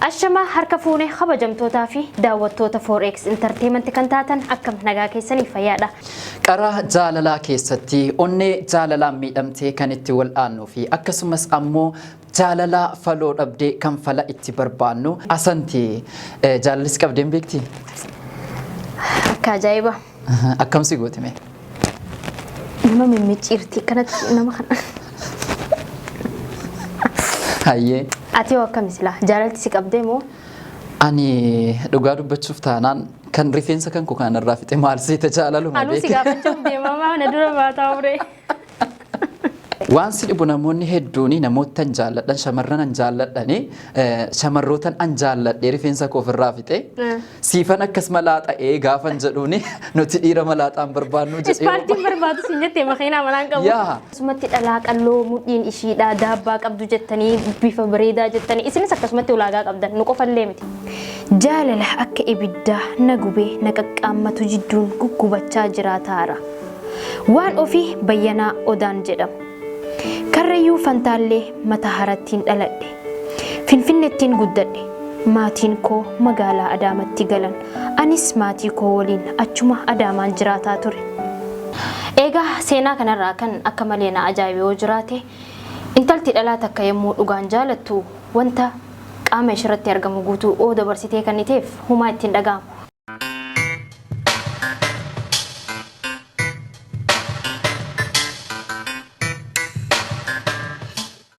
Ashamaa harka fuune kabajamtootaa fi daawwattoota 4X Entertainment kan taatan akkam nagaa keessanii fayyaadha. Qara jaalalaa keessatti onnee jaalalaan miidhamtee kan itti wal'aannuu fi akkasumas ammoo jaalala faloo dhabdee kan fala itti barbaannu asanti jaalalli si qabdeen beekti? Akka ajaa'iba. Akkam si gooti mee? Nama mimmiccirti kanatti nama kana. Hayyee. Ati hoo akkami silaa? Jaalalti si qabdee moo? Ani dhugaa dubbachuuf taanaan kan rifeensa kan koo kanarraa fixe maal seeta jaalaluma Anuu si beeke. gaafachuuf deemamaa na dura baataa ture. Waan si dhibu namoonni hedduun namootan jaalladhan shamarran an jaalladhani shamarrootan an jaalladhee rifeensa koo ofirraa fixe siifan akkas malaaxa'ee gaafan jedhuuni nuti dhiira malaaxaan barbaannu jedhee. Ispaaltiin barbaadu siin jettee makiinaa manaan qabu. Yaa. Akkasumatti dhalaa qalloo mudhiin ishiidhaa daabbaa qabdu jettanii bifa bareedaa jettanii isinis akkasumatti ulaagaa qabdan nu qofallee miti. Jaalala akka ibiddaa na gubee na qaqqaammatu jidduun guggubachaa jiraataara. Waan ofii Bayyanaa Odaan jedhama. Karrayyuu Fantaallee Mataaharattiin dhaladhe. Finfinnettiin guddadhe. Maatiin koo magaalaa Adaamatti galan. Anis maatii koo waliin achuma Adaamaan jiraataa ture. Eegaa seenaa kanarraa kan akka malee na ajaa'ibe yoo jiraate intalti dhalaa takka yommuu dhugaan jaalattu wanta qaama ishirratti argamu guutuu oo dabarsitee kenniteef humaa ittiin dhaga'amu.